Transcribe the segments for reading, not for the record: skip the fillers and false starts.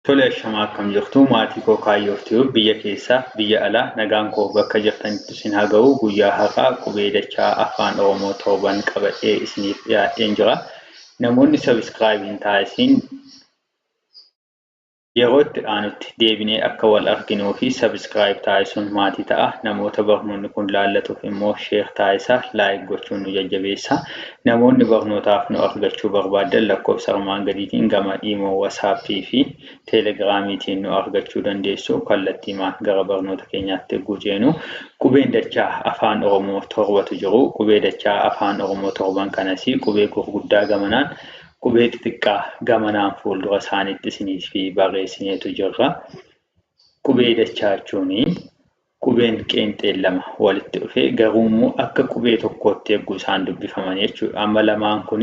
Tole ashamaa akkam jirtu maatii koo Kaayyoof Tube biyya keessaa biyya alaa nagaan koo bakka jirtanitti isin haa ga'u. Guyyaa har'aa qubee dachaa Afaan Oromoo torban qabadhee isiniif dhiyaadheen jira. Namoonni subscribe hin taasisin Yeroo itti aanutti deebinee akka wal arginuu fi subscribe taasisuun maatii ta'a. Namoota barnoonni kun laallatuuf immoo share taasisaa, like gochuun nu jajjabeessaa. Namoonni barnootaaf nu argachuu barbaaddan lakkoofsa armaan gadiitiin gama imo, WhatsApp fi Telegiraamiitiin nu argachuu dandeessu. Kallattiimaan gara barnoota keenyaatti yogguu ceenu qubeen dachaa Afaan Oromoo torbatu jiru. Qubee dachaa Afaan Oromoo torban kanas qubee gurguddaa gamanaan Qubee xixiqqaa gamanaan fuuldura isaaniitti isiniif barreessineetu jirra. Qubee dachaa jechuun qubeen qeenxeen lama walitti dhufee garuu immoo akka qubee tokkootti eeguu isaan dubbifaman jechuudha. Amma lamaan kun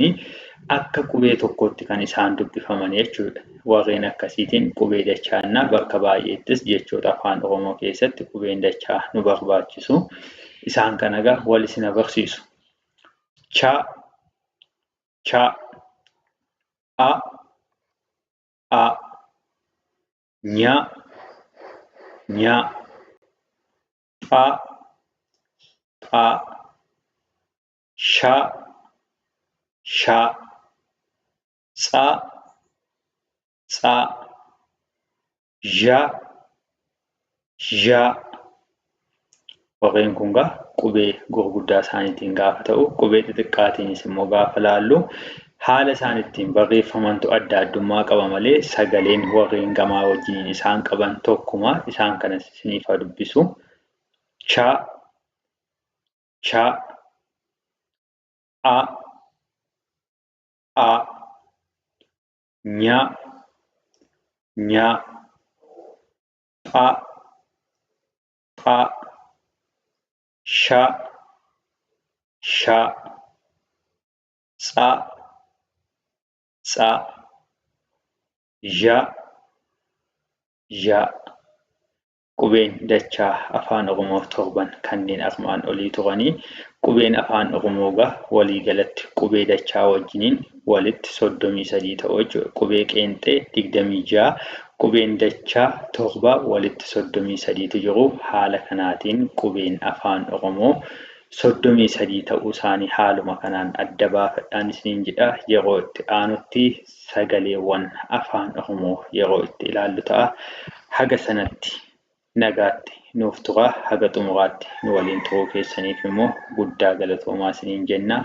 akka qubee tokkootti kan isaan dubbifaman jechuudha. Warreen akkasiitiin qubee dachaa jenna. Bakka baay'eettis jechoota Afaan Oromoo keessatti qubeen dachaa nu barbaachisu. Isaan kana egaa wal isin agarsiisu. Cha, cha, a, a, nya, nya, pha, pha, sha, sha, tsa, tsa, zha, zha. Warreen kun egaa qubee gurguddaa isaaniitiin gaafa ta'u, qubee xixiqqaatiinis immoo gaafa laallu haala isaan ittiin barreeffamantu adda addummaa qaba malee sagaleen warreen gamaa wajjiniin isaan qaban tokkuma. Isaan kanas isiniif haa dubbisu. Cha, cha, a, a, nya, nya, pha, pha, sha, sha, tsa, tsa, zha, zha. Qubeen dachaa Afaan Oromoo torban kanneen armaan olii turanii. Qubeen Afaan Oromoo egaa waliigalatti qubee dachaa wajjiniin walitti 33 ta'u jechuudha. Qubee qeenxee 26, qubeen dachaa 7 walitti 33tu jiru. Haala kanaatiin qubeen Afaan Oromoo 33 ta'uu isaanii haaluma kanaan adda baafadhaan isiniin jedha. Yeroo itti aanutti sagaleewwan Afaan Oromoo yeroo itti ilaallu ta'a. Haga sanatti nagaatti nuuf turaa. Haga xumuraatti nu waliin turuu keessaniif immoo guddaa galatoomaa isiniin jenna.